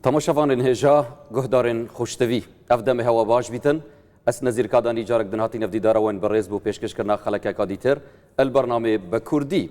تەماشەڤانên hêja guhdarên xweştivî ev demê hewa baş bîtin ez Nezîr Kadanî carek din hatî nevdîdara wen bi rêz bû pêşkêşkirina xelekeka dîtir el bernamê bi Kurdî.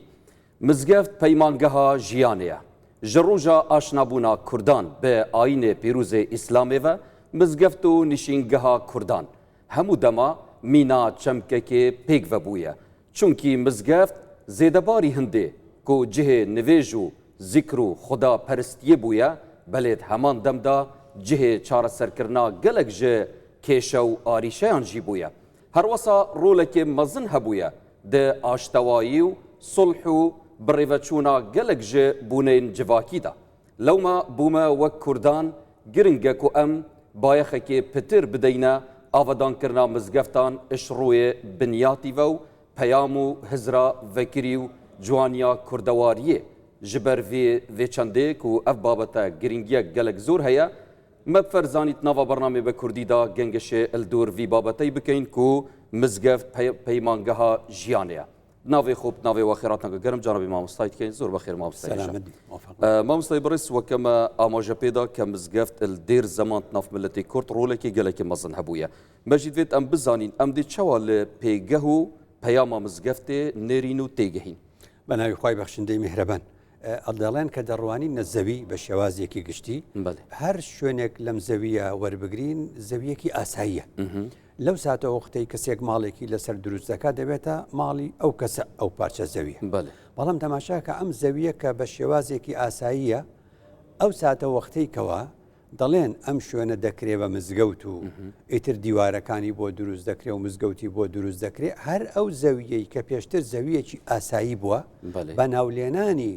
Mizgeft peymangeha jiyanê ye. Ji roja aşnabûna Kurdan bi ayînê pîrozê Îslamê ve mizgeft û nişîngeha Kurdan hemû dema mîna çemkekê pêk vebûye. Çunkî mizgeft zêdebarî hindê ku cihê nivêj û zikr û xuda peristiyê bûye, belê di heman dem de cihê çareserkirina gelek ji kêşe û arîşeyan jî bûye. Herwesa rolekê mezin hebûye di aştewayî û sulh û birêveçûna gelek ji bûneyên civakî de. Lewma bûme wek Kurdan giring e ku em bayexekê pitir bideyne avedankirina mizgeftan ji rûyê binyatî ve û peyam û hizra vekirî û ciwaniya kurdewariyê. Ji ber vê vê çendê ku ev babete giringiyek gelek zor heye, me bi ferzanî di nava bernameyê be kurdî de gengeşê li dor vî babeteyî bikeyn ku mizgeft peymangeha jiyanê ye. Navê xwe bi navê we xêratnaka germ canabî mamostayê dikeyn zor bexêr mamostayê Selamet bî muwafeq. Mamostayê birêz weke me amaje pê da ke mizgeft li dêr zeman di nav miletê Kurd rolekê gelekî mezin hebûye. Me jî divêt em bizanîn em dê çawa li pêgeh û peyama mizgeftê nêrîn û têgehîn. Bi navê Xwayê bexşindeyê mîhreban. Delen ke deڕوانینە زەوی بە شێوازێکی گشتی هەر شوێنێک لەم زەویە وەربگرین زەویەکی ئاساییە. لەو ساتەوەختەی کەسێک ماڵێکی لەسەر دروست دەکات دەبێتە ماڵی ئەو کەسە ئەو پارچە زەویە بەڵام تەماشاکە ئەم زەویە کە بە شێوازێکی ئاساییە ئەو ساتەوەختەی کەوا دەڵێن ئەم شوێنە دەکرێ بە مزگەوت و ئیتر دیوارەکانی بۆ دروست دەکرێ و مزگەوتی بۆ دروست دەکرێ هەر ئەو زەویەی کە پێشتر زەویەکی ئاسایی بووە بە ناولێنانی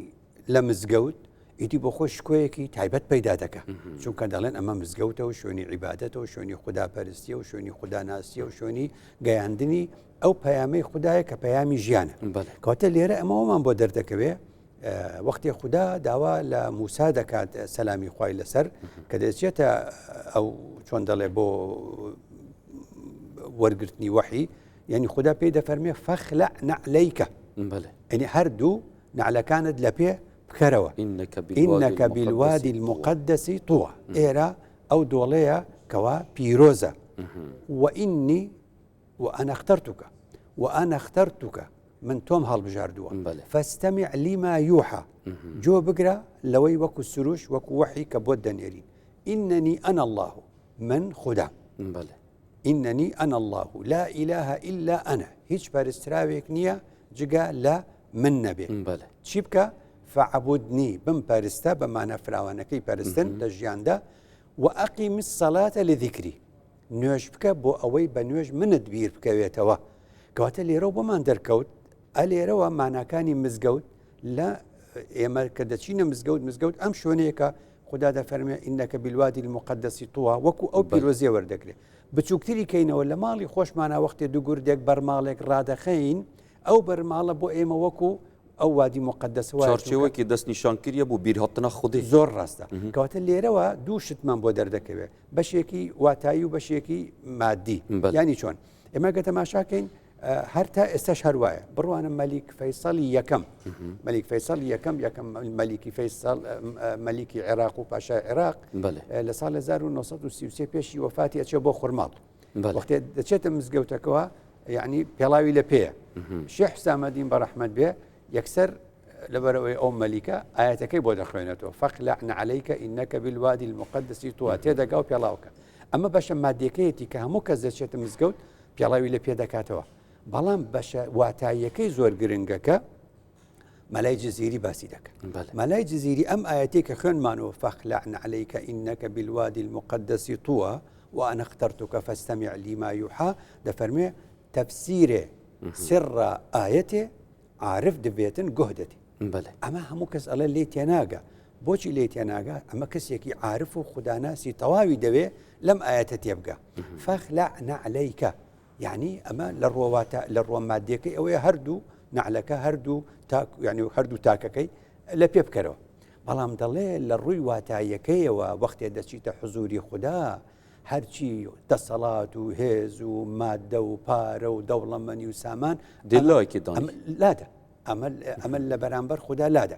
لە مزگەوت ئیدی بۆ خۆی شکۆیەکی تایبەت پەیدا دەکا چونکە دەڵێن ئەمە مزگەوتە و شوێنی عیبادەتە و شوێنی خوداپەرستیە و شوێنی خوداناسیە و شوێنی گەیاندنی ئەو پەیامەی خودایە کە پەیامی ژیانە کەواتە لێرە ئەمەوەمان بۆ دەردەکەوێ وەختی خودا داوا لە موسا دەکات سەلامی خوای لەسەر کە دەچێتە ئەو چۆن دەڵێ بۆ وەرگرتنی وەحی یعنی خودا پێی دەفەرمێ فەخلە نەعلەیکە ئەنی هەردوو نەعلەکانت لە پێ بکەرەوە إنك بالوادي المقدس طوى ئێرە ئەو دۆڵەیە کەوا پیرۆزە وإني وأنا اخترتك وأنا اخترتك من تۆم هەڵبژاردووە فاستمع لما يوحى جۆ بگرە لەوەی وەکو سروش وەکو وەحی کە بۆت دەنێرین إنني أنا الله من خودام إنني أنا اللە لا إله إلا أنا هیچ پەرستراوێک نییە جگە لە من نەبێ چی بکە فاعبدنی بمپەرستە بە مانا فراوانەکەی پەرستن لە ژیاندا وأقم الصلاة لذکری نوێژ بکە بۆ ئەوەی بە نوێژ منت بیر بکەوێتەوە کەواتە لێرەوە بۆمان دەرکەوت ئەلێرەوە ماناکانی مزگەوت لە ئێمە کە دەچینە مزگەوت مزگەوت ئەم شوێنەیەکە خودا دەفەرمێ إنك بالوادي المقدس طوى وەکو ئەو پیرۆزیە وەردەگرێ بچووکتری کەینەوە لە ماڵی خۆشمانە وەختێ دوو گوردێک بەرماڵێک ڕادەخەین ئەو بەرماڵە بۆ ئێمە وەکو ئەو وادی مقدس وایە چوارچێوەیەکی دەستنیشانکردە بۆ بیرهاتنا خودێ زۆر ڕاستە کەواتە لێرەوە دوو شتمان بۆ دەردەکەوێت بەشێکی واتایی و بەشێکی مادی ینی چۆن ئێمە گە تەماشاکەین هەر تا ئێستاش هەر وایە بڕوانە مەلیک فەیسەڵی یەکەم مەلیک فەیسەڵی یەکەم یەکەم مەلیکی فەیسەڵ مەلیکی عێراق و پاشای عێراق لە ساڵ 1933 پێشی وەفاتی ئەچێ بۆ خورماڵ وەختێ دەچێتە مزگەوتەکەوە یعنی پێڵاوی لە پێیە شێخ حسامەدین بە ڕەحمەت بێ یەکسەر لەبەرئەوەی ئەو مەلیکە ئایەتەکەی بۆ دەخوێنێتەوە فاخلع نعلیک انک بالوادی المقدس طوی تێدەگا و پێڵاوکە ئەمە بەشە مادیەکەیەتی کە هەموو کەس دەچێتە مزگەوت پێڵاوی لە پێ دەکاتەوە بەڵام بەشە واتاییەکەی زۆر گرنگەکە مەلای جززیری باسی دەکە مەلای جززیری ئەم ئاەتی کە خوێنمانەوە فاخلع نعلیک انک بالوادی المقدس طوى وأنا اخترتك فاستمع لما يوحى دەفەرمێ تەفسیرێ سڕ ئاەتێ عارف دەبێتن گۆه دەتێ ئەمە هەموو کەس ئەڵێ لێی تێناگا بۆچی لێی تێناگا ئەمە کەسێکی عارف و خوداناسی تەواوی دەوێ لەم ئاەتە تێبگا فاخلع نعلیک یعنی ئەمە لە ڕووەواتە لە ڕووە مادیەکەی ئەوەیە هەردوو نعلەکە هەردوو تاک یعنی هەردوو تاکەکەی لە پێ بکەرەوە بەڵام دەڵێ لە ڕووی واتاییەکەیەوە وەختێ دەچیتە حزوری خودا هەرچی دەسەڵات و هێز و مادە و پارە و دەوڵەمەنی و سامان لادە ئەمە لە بەرامبەر خودا لادە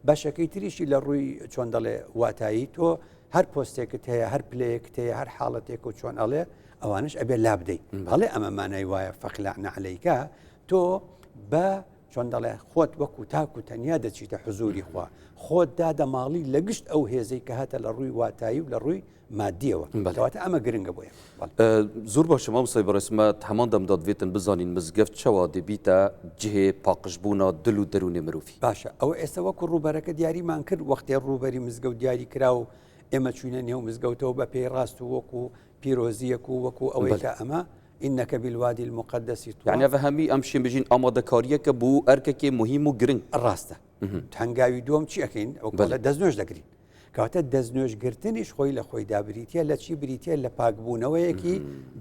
بەشەکەی تریشی لە ڕووی چۆن دەڵێ واتایی تۆ. هەر پۆستێکت هەیە هەر پلەیەکت هەیە هەر حاڵەتێک و چۆن ئەڵێ ئەوانش ئەبێ لابدەی ئەڵێ ئەمە مانای وایە فەخلا نعلیکە تۆ بە چۆن دەڵێ خۆت وەکو تاک و تەنیا دەچیتە حزوری خوا خۆت دادەماڵی لە گشت ئەو هێزەی کە هاتە لە ڕووی واتایی و لە ڕووی مادیەوە کەواتە ئەمە گرنگە بۆ ئێمە. زۆر باشە مامۆستای بەڕێز مە هەمان دەم دادڤێتن بزانین مزگەفت چەوا دەبیتە جهێ پاقژبوونا دل و دەروونێ مروڤی. باشە ئەوە ئێستا وەکو ڕووبەرەکە دیاریمان کرد وەختێ ڕووبەری مزگەوت دیاری کرا و ئێمە چوینە نێو مزگەوتەوە بە پێی ڕاست و وەکو پیرۆزیەک و وەکو ئەوەی کە ئەمە إنك بالوادي المقدس طوى یعنی ئەڤ هەمی ئەم شێن بژین ئامادەکاریەکە بوو ئەرکەکێ موهیم و گرنگ. ڕاستە هەنگاوی دووەم چی ئەکەین ئەو دەستنوێژ دەگرین. کەواتە دەستنوێژ گرتنیش خۆی لە خۆیدا بریتە لە چی بریتە لە پاکبوونەوەیەکی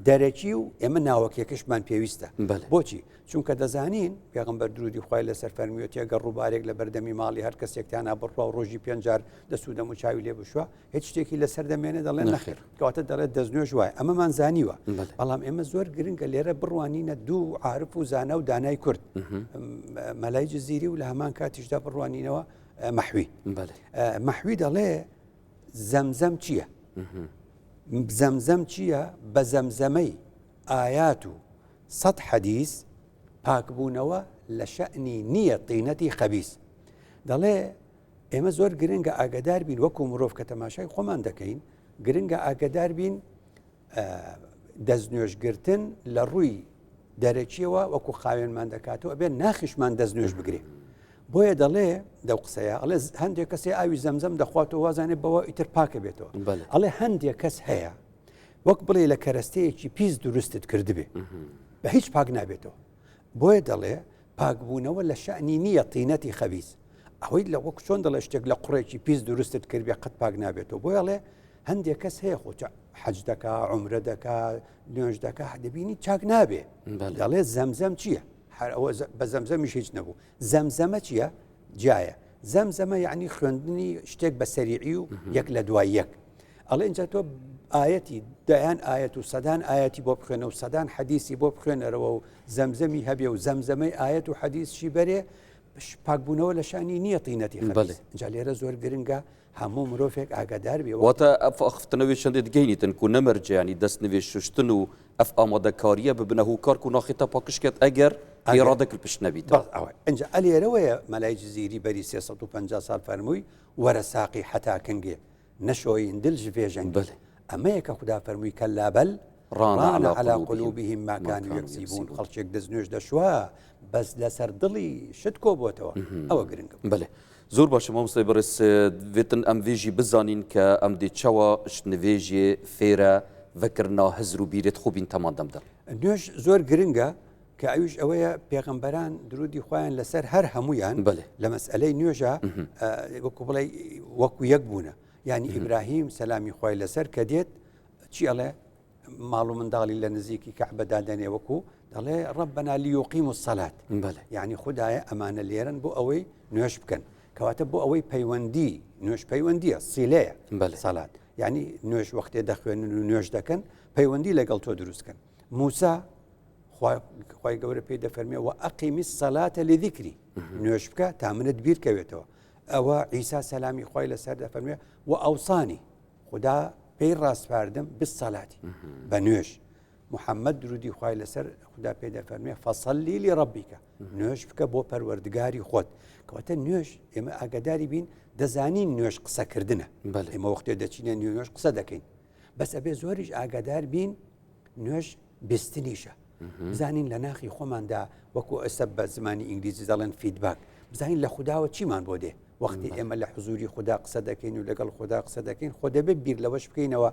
دەرەکی و ئێمە ناوەکیەکەشمان پێویستە بۆچی چونکە دەزانین پێغمبەر درودی خوای لەسەر فەرمیوەتی گەر ڕووبارێک لە بەردەمی ماڵی هەر کەسێکتانە بڕوا و ڕۆژی پێنجار دەست و دەم و چاوی لێ بشوە هیچ شتێکی لەسەر دەمێنێ دەڵێن نەخێر کەواتە دەڵێت دەستنوێژ وایە ئەمەمان زانیوە بەڵام ئێمە زۆر گرنگە لێرە بڕوانینە دوو عارف و زانا و دانای کورد مەلای جززیری و لە هەمان کاتیشدا بڕوانینەوە مەحوی مەحوی دەڵێ زەمزەم چییە؟ زەمزەم چییە بە زەمزەمەی ئايات و سەد حەدیث پاکبوونەوە لە شەنی نییە طینەتی خەبیس دەڵێ ئێمە زۆر گرنگە ئاگدار بین وەکو مرۆڤ کە تەماشای خۆمان دەکەین گرنگە ئاگدار بین دەستنوێژگرتن لە ڕووی دەرەکیەوە وەکو خاوێنمان دەکاتەوە ئەبێ ناخیشمان دەستنوێژ بگرێ بۆیە دەڵێ دەو قسەیە ئەڵێ هەندێک کەسێ ئاوی زەمزەم دەخواتەوە وازانێ بەوە ئیتر پاکە بێتەوە ئەڵێ هەندێک کەس هەیە وەک بڵێ لە کەرەستەیەکی پیس دروستت کردبێ بە هیچ پاک نابێتەوە بۆیە دەڵێ پاکبوونەوە لە شەنی نییە تینەتی خەبیز ئەوەی لە وەک چۆن دەڵێ شتێک لە قوڕێکی پیس دروستت کردبێ قەت پاک نابێتەوە بۆیە ئەڵێ هەندێک کەس هەیە خۆ حەج دەکا عمرە دەکا نوێژ دەکا دەبینی چاک نابێ دەڵێ زەمزەم چییە؟ هەر ئەوە بە زەمزەمیش هیچ نەبوو زەمزەمە چییە؟ جایە زەمزەمە یعنی خوێندنی شتێک بە سەریعی و یەک لە دوای یەک ئەڵێ اینجا تۆ ئاەتی دەیان ئاەت و سەدان ئاەتی بۆ بخوێنە و سەدان حەدیسی بۆ بخوێنەرەوە و زەمزەمی هەبێ و زەمزەمەی ئاەت و حەدیسشی بەرێ پاکبوونەوە لە شانی نییە طینەتی خەبیث جا لێرە زۆر گرنگە هەموو مرۆڤێک ئاگادار بێ. واتە ئەف ئاخفتنەوێ چەندێ دگەینیتن کو نەمەرجە یانی دەست نوێ شوشتن و ئەف ئامادەکاریە ببنە هووکار کو ناخێ تا پاکژ کەت ئەگەر ئێرادە کل پشت نەبیتەوە. بەڵێ ئەوە ئینجا ئەلێرەوەیە مەلای جزیری بەری 350 ساڵ فەرمووی وەرە ساقی حەتا کنگێ نەشۆین دل ژ ڤێژەنگێ. بەلێ. ئەمەیە کە خودا فەرمووی کەلا بەل ڕان ران علی علی قلوبهم قلوبهم ما ما كانوا كانوا يكسبون يكسبون. خەڵکێک دەستنوێژ دەشوا بەس لەسەر دڵی شت کۆبۆتەوە ئەوە گرنگە. بەلێ زۆر باشە مامۆستای بەڕێز وێتن ئەم ڤێژی بزانین کە ئەم دێ چەوا ژ نڤێژێ فێرە ڤەکرنا هزر و بیرێت خو بین تەمان دەم دە. نوێژ زۆر گرنگە کە ئەویش ئەوەیە پێغەمبەران درودی خوایان لەسەر هەر هەموویان بەلێ. لە مەسئەلەی نوێژە وەکو بڵێ وەکو یەک بوونە یعنی ئیبراهیم سەلامی خوای لەسەر کە دێت چی ئەڵێ ماڵ و منداڵی لە نزیکی کەعبە دادەنێ وەکو دەڵێ ربنا لیقیموا الصلاة بەلێ. یعنی خودایە ئەمانە لێرەن بۆ ئەوەی نوێژ بکەن کەواتە بۆ ئەوەی پەیوەندی نوێژ پەیوەندیە سیلەیە بەلێ. سەلات یعنی نوێژ وەختێ دەخوێنن و نوێژ دەکەن پەیوەندی لەگەڵ تۆ دروستکەن موسا خوای گەورە پێی دەفەرمێ و ئەقیمی الصلاة لذکری نوێژ بکە تا منت بیر کەوێتەوە ئەوە عیسا سەلامی خوای لەسەر دەفەرمێ و ئەوسانی خودا پێی ڕاسپاردم بالصلاة بە نوێژ محەممەد درودی خوای لەسەر خودا پێ دەفەرمێ فصل لربك نوێژ بکە بۆ پەروەردگاری خۆت کەواتە نوێژ ئێمە ئاگاداری بین دەزانین نوێژ قسەکردنە بەلێ. ئێمە وەختێ دەچینە نوێژ قسە دەکەین بەس ئەبێ زۆریش ئاگادار بین نوێژ بیستنیشە بزانین لە ناخی خۆماندا وەکو ئێستا بە زمانی ئینگلیزی دەڵێن feedback بزانین لە خودداوە چیمان بۆ دێ وەختی ئێمە لە حزوری خودا قسە دەکەین و لەگەڵ خودا قسە دەکەین خۆ دەبێت بیر لەوەش بکەینەوە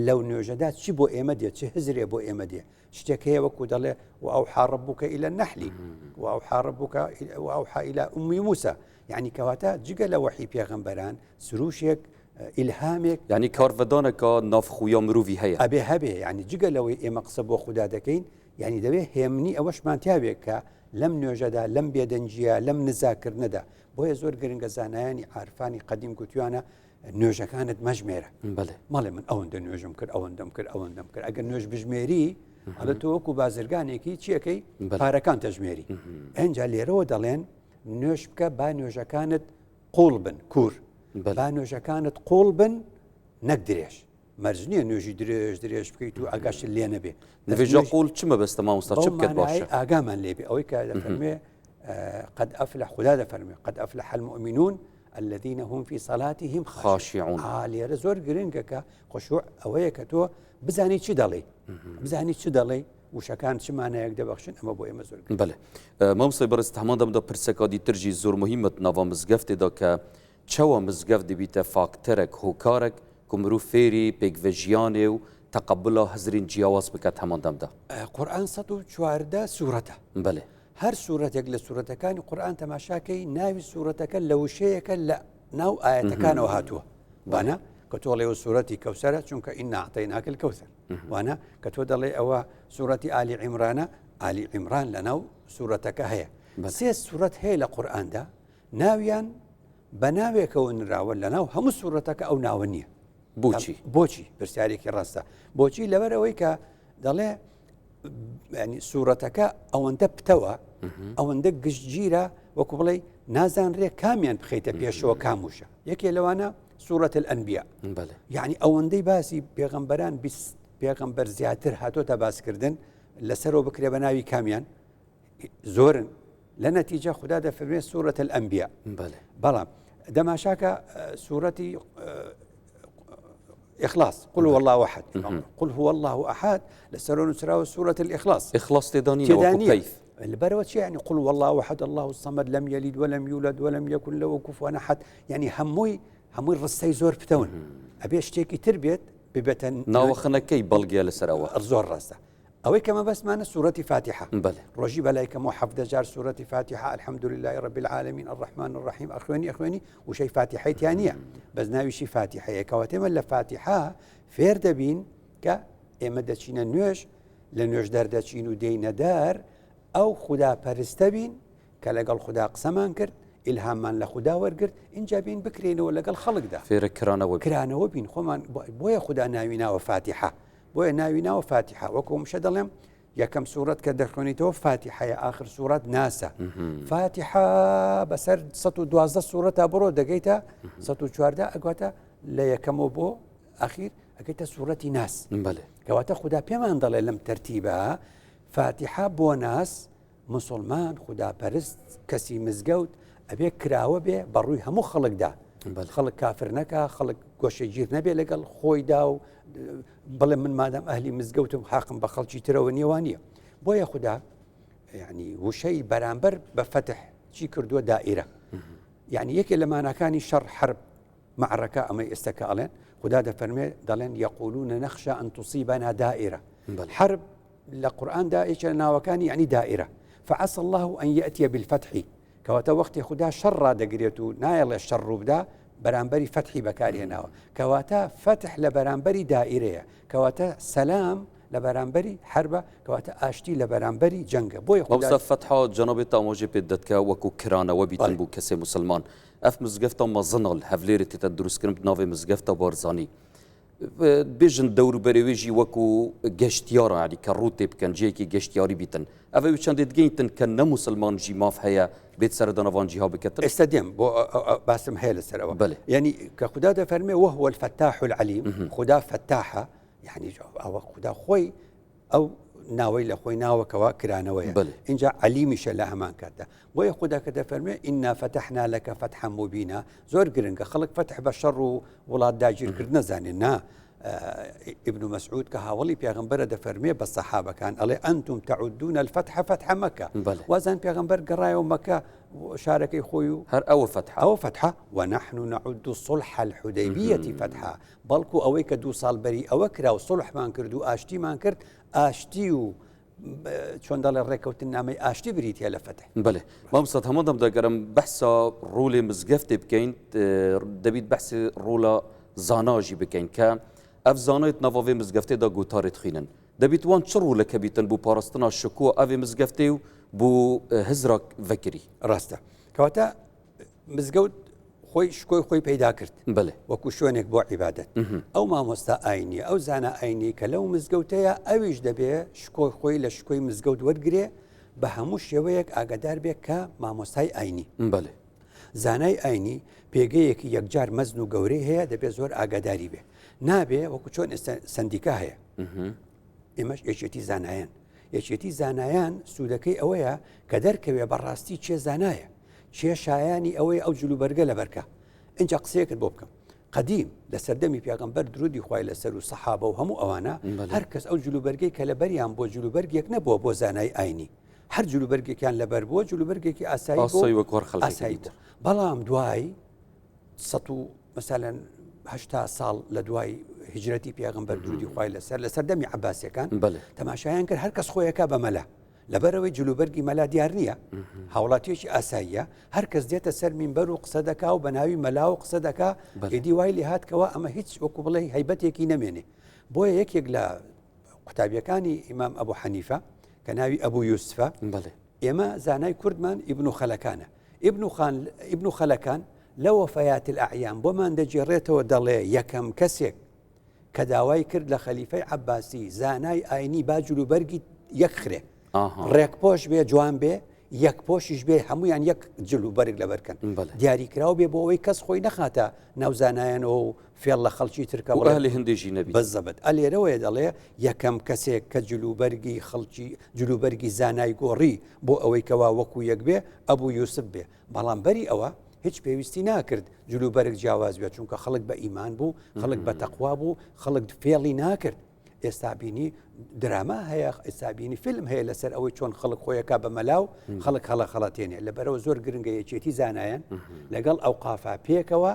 لەو نوێژەدا چی بۆ ئێمە دێت چ هزرێ بۆ ئێمە دێ شتێک هەیە وەکو دەڵێ وأوحى ربك إلى النحل وأوحى ربك وأوحى إلى أم موسى یعنی کەواتە جگە لە وەحی پێغەمبەران سروشێک ئیلهامێک. یانی کارڤدانەکە ناڤخویا مروڤی هەیە. ئەبێ هەبێ یانی جگە لەوەی ئێمە قسە بۆ خودا دەکەین یانی دەبێ هێمنی ئەوەشمان تیابێ کە لەم نوێژەدا لەم بێدەنگیە لەم نزاکردنەدا بۆیە زۆر گرنگە زانایانی عارفانی قەدیم گوتویانە نوێژەکانت مەژمێرە بەڵێ. مەڵێ من ئەوەندە نوێژم کرد ئەوەندەم کرد ئەوەندەم کرد ئەگەر نوێژ بژمێری ئەڵێ تۆ وەکو بازرگانێکی چیەکەی پارەکان تەژمێری ئەنجا لێرەوە دەڵێن نوێژ بکە با نوێژەکانت قوڵ بن کوور با نوێژەکانت قوڵ بن. نەک درێژ مەرج نییە نوێژی درێژ درێژ بکەیت و ئاگاشت لێ نەبێ. نوێژە قوڵ چ مەبەستە مامۆستا چ بکەت باشە؟ ئاگامان لێ بێ ئەوەی کە دەفەرمێ قد أفلح خودا دەفەرمێ قد أفلح المؤمنون الذين هم في صلاتهم خاشعون آ لێرە زۆر گرنگە کە خشوع ئەوەیە کە تۆ بزانی چی دەڵێی بزانی چ دەڵێی وشەکان چ مانایەک دەبەخشن ئەمە بۆ ئێمە زۆر گرنگە. بەلێ مامۆستای بەڕێز هەمان دەمدا پرسەکە دیتر ژی زۆر مهمت ناڤا مزگەفتێدا کە چەوە مزگەفت دبیتە فاکتەرەک، هۆکارەک کو مروڤ فێری پێکڤەژیانێ و تەقەبولا هزرین جیاواز بکەت هەمان دەمدا. قورئان 114 سورەتە. بەلێ. هەر سورەتێک لە سورەتەکانی قورئان تەماشا کەی ناوی سورەتەکە لە وشەیەکە لە ناو ئایەتەکانەوە هاتووە. وانە کە تۆ ئەڵێ سورەتی کەوسەرە چونکە ئینا ئەعتەیناکە الکەوسەر. وانە کە تۆ دەڵێ ئەوە سورەتی ئالی عیمرانە ئالی عیمران لە ناو سورەتەکە هەیە. سێ سورەت هەیە لە قورئاندا ناویان بە ناوێکەوە نراوە لەناو هەموو سوورەتەکە ئەو ناوە نییە. بۆچی؟ بۆچی؟ پرسیارێکی ڕاستە. بۆچی؟ لەبەر ئەوەی کە دەڵێ ینی سوورەتەکە ئەوەندە پتەوە ئەوەندە گشتگیرە وەکو بڵێ نازانرێ کامیان بخەیتە پێشەوە کاموشە یەکێ لەوانە سوورەت الأنبیاء یعنی ئەوەندەی باسی پێغەمبەران 20 پێغەمبەر زیاتر هاتۆتە باسکردن لەسەرەوە بکرێ بە ناوی کامیان زۆرن لە نەتیجە خودا دەفەرمێ سورة الأنبیاء بەڵام دەماشاکە سورەتی إخلاص قل هو الله أحد قل هو الله أحد لەسەر نووسراوە سورة الإخلاص إخلاص تێدانی كيف لەبەرەوە چی يعني قل هو الله أحد الله الصمد لم يلد ولم يولد ولم يكن له كفوا أحد يعني هەمووی هەمووی ڕستەی زۆر پتەون ئەبێ شتێکی تر بێت ببێتە ناوەخنەکەی بەڵگەیە لەسەر ئەوە زۆر ڕاستە ئەوەی کە مەبەستمانە سورەتی فاتیحە بەلێ. ڕۆژی بەلای کەمەوە 17 جار سورەتی فاتیحە الحمد لله رب العالمین الرحمن الرحیم ئەخوێنی ئەخوێنی وشەی فاتیحەی تیا نییە بەس ناویشی فاتیحەیە کەواتە ئێمە لە فاتیحە فێر دەبین کە ئێمە دەچینە نوێژ لە نوێژ دەردەچین و دێینە دەر ئەو خودا پەرستە بین کە لەگەڵ خودا قسەمان کرد ئیلهاممان لە خودا وەرگرت ئینجا بین بکرێنەوە لەگەڵ خەڵکدا فێرە کرانەوە کرانەوە بین خۆمان بۆیە خودا ناوی ناوە فاتیحە بۆیە ناوی ناوە فاتیحە وەکو مشە دەڵێم یەکەم سوورەت کە دەخوێنیتەوە فاتیحەیە ئاخر سوورەت ناسە فاتیحە بەسەر 112 سوورەتا بڕۆ دەگەیتە 114 ئەگواتە لە یەکەمەوە بۆ ئەخیر ئەگەیتە سوورەتی ناس بەێ کەواتە خودا پێمان دەڵێ لەم تەرتیبە فاتیحە بۆ ناس موسڵمان خوداپەرست کەسی مزگەوت ئەبێ کراوە بێ بە ڕووی هەموو خەڵکدا خەڵک کافر نەکا خەڵک گۆشەگیر نەبێ لەگەڵ خۆیدا و بڵێ من مادەم ئەهلی مزگەوتم حاقم بە خەڵکی ترەوە نییە نییە بۆیە خودا یعنی وشەی بەرامبەر بە فەتح چی کردووە دائیرە یعنی یەکێ لە ماناکانی شەڕ حرب معرەکە ئەمەی ئێستا کە ئەڵێن خودا دەفەرمێ دەڵێن یەقولون نەخشە ئەن تصیبنا دائرە حرب لە قورئاندا یەکێ لە ناوەکانی یعنی دائرە فعسى الله أن يأتي بالفتح کەواتە وەختی خودا شەڕ ڕادەگرێت و نایەڵێ شەڕ ڕووبدا بەرامبەری فەتحی بەکارهێناوە کەواتە فەتح لە بەرامبەری دائرەیە کەواتە سەلام لە بەرامبەری حربە کەواتە ئاشتی لە بەرامبەری جەنگە بۆیە خودا مامۆستا فەتحا جەنابت ئاماژەی پێ دەت کە وەکو کرانەوە بیتن بوو کەسێ موسڵمان ئەف مزگەفتا مەزنە li هەولێرێ تێتە دروستکردن bi navê مزگەفتا بارزانی بێژن دەوروبەرێ وێ ژی وەکو گەشتیارە یعنی کە ڕوو تێ بکەن جێیەکی گەشتیاری بیتن ئەڤ وی چەندێ دگەینتن کە نە موسڵمان ژی ماف هەیە بێت سەردانە ڤان جیها بکەتن ئێستا دێم بۆ باسم هەیە لەسەرەوە بەلێ. یعنی کە خودا دەفەرمێ وهو الفتاح العلیم خودا فەتاحە یعنی ئەوە خودا خۆی ئەو ناوەی لە خۆی ناوە کەوا کرانەوەیە بەلێ. ئینجا عەلیمیشە لە هەمان کاتدا بۆیە خودا کە دەفەرموێ ئینا فەتەحنا لەکە فەتحا موبینا زۆر گرنگە خەڵک فەتح بە شەڕ و وڵات داگیرکردن نەزانێ نا ابن مسعود کە هاوڵی پێغەمبەرە دەفەرمێ بە سەحابەکان ئەڵێ ئەنتم تعدون الفتح فتح مەکە بەلێ. وازان پێغەمبەر گەڕایەوە مەکە شارەکەی خۆی و هەر ئەوە فەتحە ئەوە فەتحە ونحن نعد صلح الحدیبیە فتحا بەڵکو ئەوەی کە دوو ساڵ بەری ئەوە کرا و سوڵحمان کرد و ئاشتیمان کرد، ئاشتی و چۆن دەڵێ ڕێککەوتننامەی ئاشتی بریتیە لە فەتح. بەلێ مامۆستا هەمان دەم دەگەرم بەحسا ڕۆلێ مزگەفتێ بکەین دەبیت بەحسی ڕۆلا زانا ژی بکەین کە ئەف زانایت ناڤا ڤێ مزگەفتێ دا گۆتارێ دخوینن دەبیت وان چ ڕۆلەکە بیتن بۆ پاراستنا شکۆ ئەڤێ مزگەفتێ و بۆ هزرا ڤەکری. ڕاستە کەواتە مزگەوت خۆی شکۆی خۆی پەیدا کرد بەێ وەکو شوێنێک بۆ عیبادەت ئەو مامۆستا ئاینیە ئەو زانە ئاینی کە لەو مزگەوتەیە ئەویش دەبێ شکۆی خۆی لە شکۆی مزگەوت وەرگێ بە هەموو شێوەیەک ئاگادار بێ کە مامۆستای ئاینی نابێ وەکو چۆن ئێستا سندیکا هەیە ئێمەش یەکێتی زانایان یەکێتی زانایان سوودەکەی ئەوەیە کە دەرکەوێ بەڕاستی چێ زانایە چێ شایانی ئەوەی ئەو جلوبەرگە لەبەرکە اینجا قسەیەکت بۆ بکەم قەدیم لە سەردەمی پێغەمبەر درودی خوای لەسەر و سەحابە و هەموو ئەوانە هەر کەس ئەو جلوبەرگەی کە لەبەریان بۆ جلوبەرگێک نەبووە بۆ زانای ئاینی هەر جلوبەرگێکیان لەبەر بووە جلوبەرگێکی ئاسایی ئاسایی وەک هەر خەڵکێکی ئاسایی تر. بوو بەڵام دوای سەد و مەسەلەن 80 ساڵ لە دوای هیجرەتی پێغەمبەر درودی خوای لەسەر لە سەردەمی عەباسیەکان بەڵێ. تەماشایان کرد هەر کەس خۆیەکە بە مەلا لەبەرئەوەی جلوبەرگی مەلا دیار نییە، هاوڵاتییەکی ئاساییە، هەر کەس دێتە سەر مینبەر و قسە دەکا و بە ناوی مەلاوە قسە دەکا، ئیدی وای لێهات کەوا ئەمە هیچ وەکو بڵێی هەیبەتێکی نەمێنێ. بۆیە یەکێک لە قوتابیەکانی ئیمام ئەبو حەنیفە کە ناوی ئەبو یوسفە، ئێمە زانای کوردمان ئیبن خەلەکانە، ئیبن خەلەکان لە وەفەیات الئەعیان بۆمان دەگێڕێتەوە دەڵێ یەکەم کەسێک کە داوای کرد لە خەلیفەی عەباسی زانای ئاینی با جلوبەرگی یەک خرێ ڕێکپۆش بێ جوان بێ یەک پۆشیش بێ هەمویان یەک جل و بەرگ لەبەرکەن دیاریکراو بێ بۆ ئەوەی کەس خۆی نەخاتە ناوزانایەنەوە و فێڵ لە خەڵکی ترکە لە هەندێژی نەبی بەزەبت ئەلێرەوەیە دەڵێ یەکەم کەسێک کە جلوبەرگی خەڵکی جلوبەرگی زانای گۆڕی بۆ ئەوەی کەوا وەکو یەک بێ ئەبوو یوسف بێ بەڵام بەری ئەوە هیچ پێویستی ناکرد جلوبەرگ جیاواز بێت چونکە خەڵک بە ئیمان بوو خەڵک بە تەقوا بوو خەڵک فێڵی ناکرد ئێستا بینی دراما هەیە ئێستا بینی فیلم هەیە لەسەر ئەوەی چۆن خەڵک خۆیەکە بە مەلا و خەڵک هەڵە خەڵەتێنێ لەبەرەوە زۆر گرنگە یەکێتی زانایان لەگەڵ ئەوقافا پێکەوە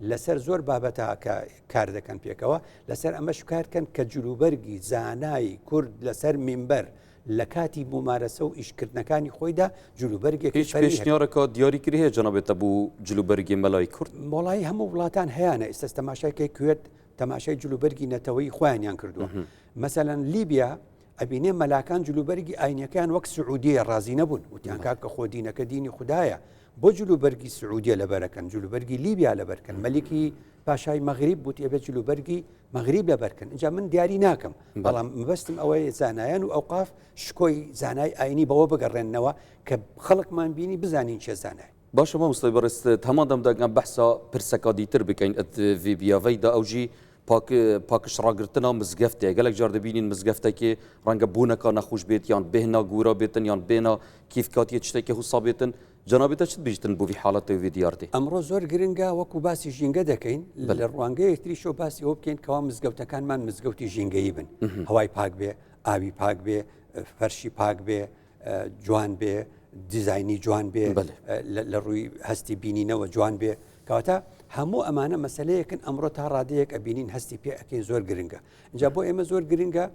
لەسەر زۆر بابەتە کە کار دەکەن پێکەوە لەسەر ئەمەش کارکەن کە جلوبەرگی زانای کورد لەسەر مینبەر لە کاتی مومارەسە و ئیشکردنەکانی خۆیدا جلوبەرگێکی هیچ پێشنیارەکە دیاری کری هەیە جەنابێت تەبوو جلوبەرگی مەلای کورد؟ وەڵایی هەموو وڵاتان هەیانە ئێستا تەماشای کەی کوێت تەماشای جلوبەرگی نەتەوەیی خۆیانیان کردووە مەسەلەن لیبیا ئەبینێ مەلاکان جلوبەرگی ئاینەکەیان وەک سعودیە ڕازی نەبوون وتیان کاکە خۆ دینەکە دینی خودایە بۆ جلوبەرگی سعودیە لەبەرەکەن جلوبەرگی لیبیا لەبەرکەن مەلیکی پاشای مەغریب وتی ئەبێت جلوبەرگی مەغریب لەبەرکەن ئینجا من دیاری ناکەم بەڵام مەبەستم ئەوەیە زانایان و ئەوقاف شکۆی زانای ئاینی بەوە بگەڕێننەوە کە خەڵکمان بینی بزانین چێ زانای. باشە مامۆستای بەڕێز هەمان دەم دەگەم بەحسا پرسەکا دیتر بکەین ئەت ڤی بیاڤەی دا ئەوژی پاک پاکش ڕاگرتنا مزگەفتێ گەلەک جار دەبینین مزگەفتەکێ ڕەنگە بوونەکا نەخوش بێت یان بێهنا گورا بێتن یان بێنا کیف کاتیە چتێکێ هوسا بێتن جەنابی تە چت بیژتن بو ڤی حاڵەتێ و ڤی دیاردێ؟ ئەمڕۆ زۆر گرنگە وەکو باسی ژینگە دەکەین لە ڕوانگەیەک تریشەوە باسی ئەوە بکەین کەوا مزگەوتەکانمان مزگەوتی ژینگەیی بن هەوای پاک بێ ئاوی پاک بێ فەرشی پاک بێ جوان بێ دیزایانی جوان بێ لە ڕووی هەستی بینینەوە جوان بێ کەواتە هەموو ئەمانە مەسلەیەکن ئەمڕۆ تا ڕادەیەک ئەبینین هەستی پێ ئەەکەین زۆر گرنگە اینجا بۆ ئێمە زۆر گرنگە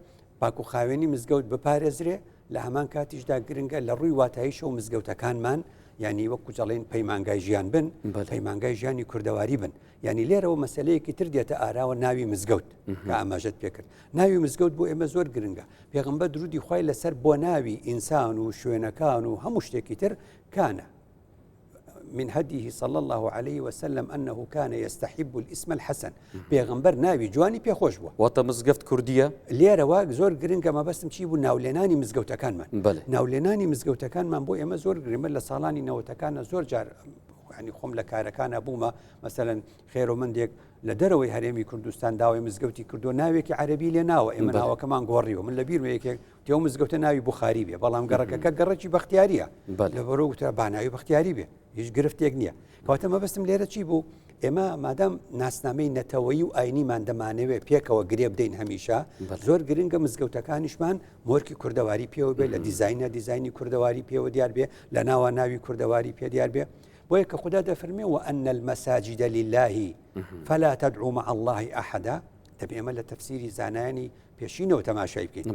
پاک و خاوێنی مزگەوت بپارێزرێ، لە هەمان کاتیشدا گرنگە لە ڕووی واتاییشەوە مزگەوتەکانمان یانی وەکو دەڵێن پەیمانگای ژیان بن، پەیمانگای ژیانی کوردەواری بن. یانی لێرەوە مەسەلەیەکی تر دێتە ئاراوە ناوی مزگەوت کە ئاماژەت پێکرد. ناوی مزگەوت بۆ ئێمە زۆر گرنگە. پێغەمبەر درودی خوای لەسەر بۆ ناوی ئینسان و شوێنەکان و هەموو شتێکی تر کانە. من هدیه صلی اللە علیه وسلم انه کان یستحب الاسم الحسن پێغەمبەر ناوی جوانی پێخۆش بووە. واتە مزگەفت کوردیە؟ لێرەوە زۆر گرنگە مەبەستم چی بوو ناولێنانی مزگەوتەکانمان ناولێنانی مزگەوتەکانمان بۆ ئێمە زۆر گرنگە لە ساڵانی نەوەتەکانە زۆر جار ینی خۆم لە کارەکانە بوومە مەسەلەن خێرۆمەندێک لە دەرەوەی هەرێمی کوردستان داوای مزگەوتی کردو ناوێکی عەربی لێ ناوە ئێمە ناوەکەمان گۆڕیوە من لە بیرمە یەکێک تێو مزگەوتە ناوی بخاری بێ بەڵام گەڕەکەکە گەڕەکی بەختیاریە لەبەرەوە وترا با ناوی بەختیاری بێ هیچ گرفتێک نییە کەواتە مەبەستم لێرە چی بوو ئێمە مادام ناسنامەی نەتەوەیی و ئاینیمان دەمانەوێ پێکەوە گرێ بدەین هەمیشە زۆر گرنگە مزگەوتەکانیشمان مۆرکی کوردەواری پێوە بێ لە دیزینە دیزینی کوردەواری پێوە دیار بێ لە ناوە ناوی کوردەواری پێ دیار بێ بۆیە کە خودا دەفەرمێ وأن المساجد لله فلا تدعوا مع الله أحدا دەبێ ئێمە لە تەفسیری زانایانی پێشینەوە تەماشای بکەین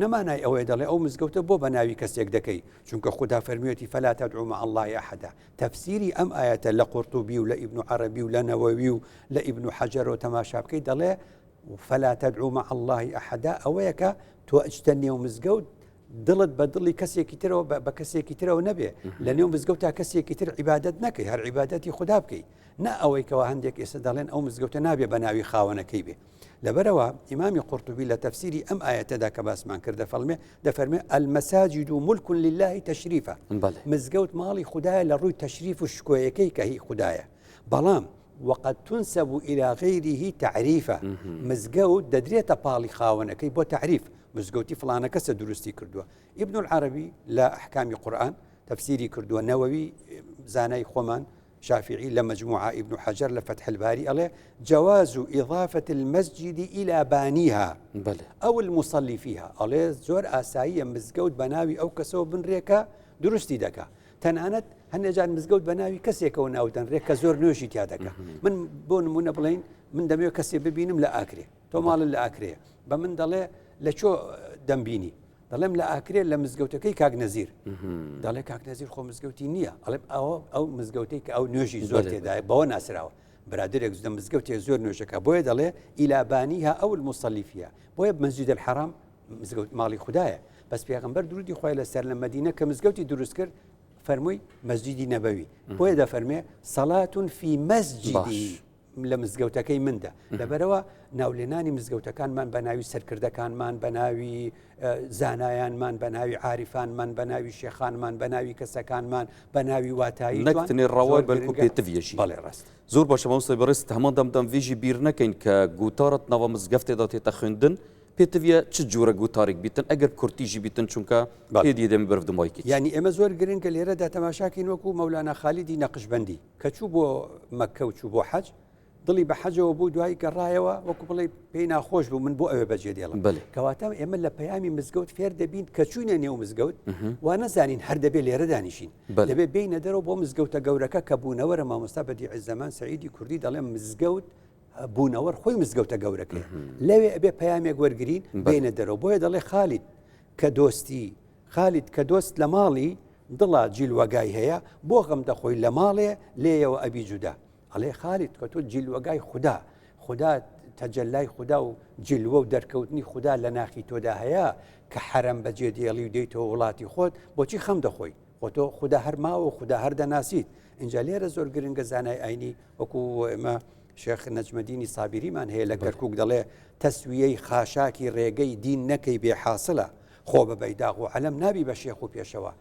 نەمانای ئەوەیە دەڵێ ئەو مزگەوتە بۆ بە ناوی کەسێک دەکەی چونکە خودا فەرمیوەتی فلا تدعوا مع الله أحدا تەفسیری ئەم ئاەتە لە قورتوبی و لە ئیبن عەرەبی و لە نەوەوی و لە ئیبن حەجەرەوە تەماشا بکەی دەڵێ فلا تدعوا مع الله أحدا ئەوەیە کە تۆ ئەچتە نێو مزگەوت دڵت بە دڵی کەسێکی ترەوە بە کەسێکی ترەوە نەبێ لە نێو مزگەوت تا کەسێکی تر عیبادەت نەکەی هەر عیبادەتی خودا بکەی نا ئەوەی کەوا هەندێک ئێستا دەڵێن ئەو مزگەوتە نابێ بە ناوی خاوەنەکەی بێ لەبەرەوە ئیمامی قورتوبی لە تەفسیری ئەم ئایەتەدا کە باسمان کرد دەفەرمێ دەفەرمێ المساجد ملک لله تشریفا مزگەوت ماڵی خودایە لە ڕووی تەشریف و شکۆیەکەی کە هی خودایە بەڵام وقد تنسب الى غیره تعریفا، مزگەوت دەدرێتە پاڵی خاوەنەکەی بۆ تەعریف، مزگەوتی فڵانە کەسە دروستی کردووە. ئیبن العەرەبی لە ئەحکامی قورئان تەفسیری کردووە، نەوەوی زانای خۆمان شافعی لە مەجموعە ئیبن حەجەر لە فەتح الباری ئەڵێ جواز إضافة المسجد إلى بانیها أو المصلي فيها ئەڵێ زۆر ئاساییە مزگەوت بە ناوی ئەو کەسەوە بنرێ کە دروستی دەکا تەنانەت هەندێک جار مزگەوت بە ناوی کەسێکەوە ناودەنرێ کە زۆر نوێژی تیا دەکا من بۆ نمونە بڵین من دەمەوێت کەسێ ببینم لە ئاکرێ تۆ ماڵت لە ئاکرێ بە من دەڵێ لە چۆ دەمبینی دەڵێم لە ئاکرێ لە مزگەوتەکەی کاک نەزیر دەڵێ کاک نەزیر خۆ مزگەوتی نییە ئەڵێم ئەوە ئەو مزگەوتەی کە ئەو نوێژی زۆر تێدایە بەوە ناسراوە برادێک زدە مزگەوتێ زۆر نوێژەکە بۆیە دەڵێ ئیلابانیها ئەو المصلي فيها بۆیە مسجد الحرام مزگەوت ماڵی خودایە بەس پێغەمبەر درودی خوای لەسەر لە مەدینە کە مزگەوتی دروست کرد فەرمووی مەسجدی نەبەوی بۆیە دەفەرمێ صلاة في مسجدي لە مزگەوتەکەی مندا لەبەرەوە ناولێنانی مزگەوتەکانمان بە ناوی سەرکردەکانمان بە ناوی زانایانمان بە ناوی عارفانمان بە ناوی شێخانمان بە ناوی کەسەکانمان بە ناوی واتایی نەکتنێ ڕەوای بەلکو پێتڤیەژی بەڵێ ڕاست زۆر باشە مامۆستای بەڕێز هەمان دەم دەم ڤیژی بیر نەکەین کە گوتارت ناوە مزگەفتێدا تێتە خوێندن پێتڤە چ جورە گوتارێک بیتن ئەگەر کورتیژی بیتن چونکە هێدی دەمی بەرف دمایکی یعنی ئێمە زۆر گرنگە لێرەدا تەماشاکەین وەکو مەولانا خالیدی نەقشبەندی کە چوو بۆ مەککە و چوو بۆ حەج دڵی بە حەجەوە بوو دوای گەڕایەوە وەکو بڵێ پێی ناخۆش بوو من بۆ ئەوێ بەجێ دێڵم کەواتە ئێمە لە پەیامی مزگەوت فێر دەبین کە چوینە نێو مزگەوت وا نەزانین هەر دەبێ لێرە دانیشین دەبێ بینە دەرەوە بۆ مزگەوتە گەورەکە کە بوونەوەرە مامۆستا بەدیع زەمان سعیدی کوردی دەڵێ مزگەوت بوونەوەر خۆی مزگەوتە گەورەکەیە لەوێ ئەبێ پەیامێک وەرگین بێنە دەرەوە بۆیە دەڵێ خالید کە دۆستی خالید کە دۆست لە ماڵی دڵا جیلوەگای هەیە بۆ غەم دەخۆی لە ماڵێ لێیەوە ئەبی جودا ئەڵێ خالید کە تۆ جیلوەگای خودا خودا تەجەلای خودا و جلوە و دەرکەوتنی خودا لە ناخی تۆدا هەیە کە حەرەم بەجێ دێڵی و دێیتەوە وڵاتی خۆت بۆچی خەم دەخۆی خۆ تۆ خودا هەر ماوە و خودا هەر دەناسیت ئینجا لێرە زۆر گرنگە زانای ئاینی وەکو ئێمە شێخ نەجمەدینی سابیریمان هەیە لە کەرکک دەڵێ تەسویەی خاشاکی ڕێگەی دین نەکەی بێ حاصلە خۆ بە بەیداغ و عەلەم نابی بە شێخ و پێشەوە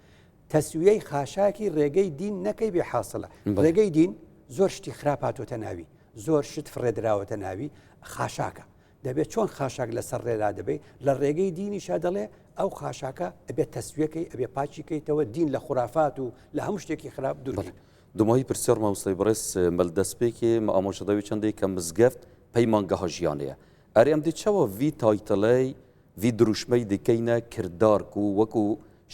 تەسویەی خاشاکی ڕێگەی دین نەکەی بێ حاصلە ڕێگەی دین زۆر شتی خراپ هاتۆتە ناوی زۆر شت فڕێدراوەتە ناوی خاشاکە دەبێت چۆن خاشاک لەسەر ڕێلا دەبێت لە ڕێگەی دینیشا دەڵێ ئەو خاشاکە ئەبێت تەسویەکەی ئەبێ پاچیکەیتەوە دین لە خورافات و لە هەموو شتێکی خراپ دوور دومایی پرسیار مامۆستای بەڕێز مەل دەستپێکێ مە ئاماژەداوی چەندێک کە مزگەفت پەیمانگەها ژیانەیە ئەرێ ئەم دێ چەوە ڤی تایتڵەی ڤی دروشمەی دکەینە کردار کو وەکو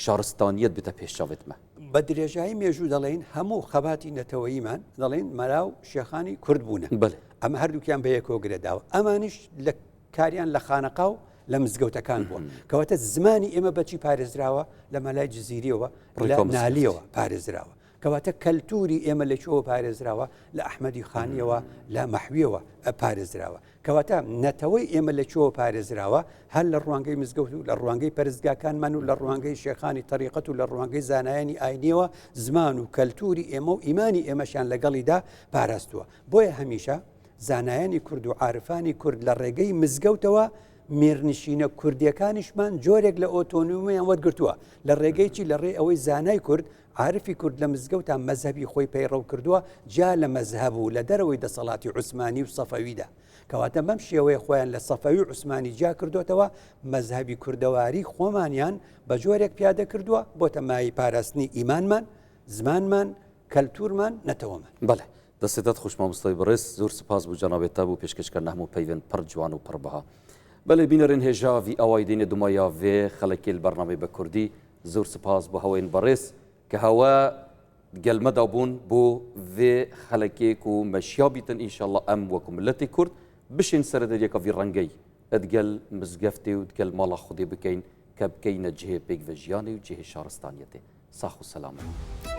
شارستانیەت بێتە پێش چاوێت مە. بە درێژایی مێژوو دەڵێین هەموو خەباتی نەتەوەییمان دەڵێین مەلا و شێخانی کورد بوونە. بەلێ. ئەمە هەردووکیان بە یەکەوە گرێداوە. ئەمانیش لە کاریان لە خانەقا و لە مزگەوتەکان بووە. کەواتە زمانی ئێمە بە چی پارێزراوە؟ لە مەلای جزیریەوە، لە نالیەوە پارێزراوە. کەواتە کەلتوری ئێمە لە کوێوە پارێزراوە؟ لە ئەحمەدی خانیەوە، لە مەحویەوە پارێزراوە. کەواتە نەتەوەی ئێمە لە کوێوە پارێزراوە؟ هەر لە ڕوانگەی مزگەوت و لە ڕوانگەی پەرستگاکانمان و لە ڕوانگەی شێخانی تەریقەت و لە ڕوانگەی زانایانی ئاینیەوە زمان و کەلتوری ئێمە و ئیمانی ئێمەشیان لەگەڵیدا پاراستووە. بۆیە هەمیشە زانایانی کورد و عارفانی کورد لە ڕێگەی مزگەوتەوە میرنشینە کوردیەکانیشمان جۆرێک لە ئۆتۆنومیان وەرگرتووە لە ڕێگەی چی لە ڕێی ئەوەی زانای کورد عارفی کورد لە مزگەوتا مەزهەبی خۆی پەیڕەو کردووە جیا لە مەزهەب و لە دەرەوەی دەسەڵاتی عوسمانی و سەفەویدا کەواتە بەم شێوەیە خۆیان لە سەفەوی و عوسمانی جیا کردوتەوە مەزهەبی کوردەواری خۆمانیان بە جۆرێک پیادە کردووە بۆتە مایەی پاراستنی ئیمانمان زمانمان کەلتورمان نەتەوەمان. بەڵێ دەستت خوش مامۆستای بەڕێز زۆر سپاس بو جەنابت تا بو پێشکەش کردنە هەموو پەیڤێن پڕ جوان و پڕ بەها بەلێ بینەرێن هێژا ڤی ئاوای دێنێ دومایا ڤێ خەلەکێل بەرنامەی بە کوردی زۆر سپاس بۆ هەوەین بەڕێز کە هەوە گەلمەدا بوون بۆ ڤێ خەلەکێک و مەشیا بیتن ئینشاللە ئەم وەکو ملەتی کورد بشین سەرە دەریەکە ڤی ڕەنگەی ئەدگەل مزگەفتێ و دگەل ماڵا خودێ بکەین کە بکەینە جهێ پێکڤە ژیانێ و جهێ شارستانیەتێ ساخ و سەلامەت.